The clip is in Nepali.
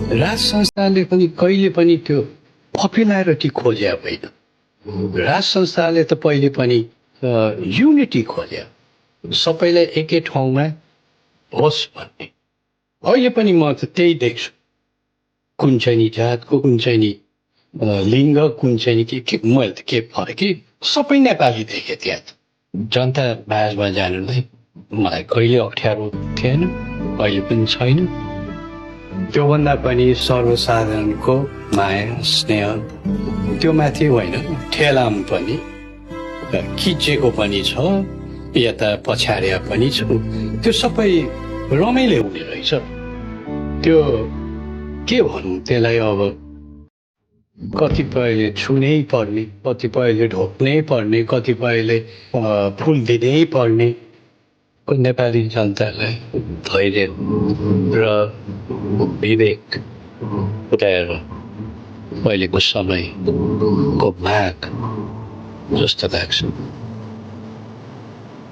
राज संस्थाले पनि कहिले पनि त्यो पपुलारिटी खोज्या होइन। राज संस्थाले त पहिले पनि युनिटी खोज्यो, सबैलाई एकै ठाउँमा होस् भन्ने। अहिले पनि म त त्यही देख्छु। कुन चाहिँ नि जातको, कुन चाहिँ नि लिङ्ग, कुन चाहिँ नि के मैले त के फरक कि सबै नेपाली देखेँ त्यहाँ। जनता माझमा जानुलाई मलाई कहिले अप्ठ्यारो थिएन, अहिले पनि छैन। त्योभन्दा पनि सर्वसाधारणको माया स्नेह त्यो माथि होइन, ठेलामा पनि खिचेको पनि छ, यता पछाडिया पनि छ। त्यो सबै रमाइलो हुने रहेछ। त्यो के भनौँ त्यसलाई, अब कतिपयले छुनै पर्ने, कतिपयले ढोक्नै पर्ने, कतिपयले फुल दिनै पर्ने। नेपाली जनतालाई धैर्य र विवेक पुर्याएर अहिलेको समयको माग जस्तो लाग्छ।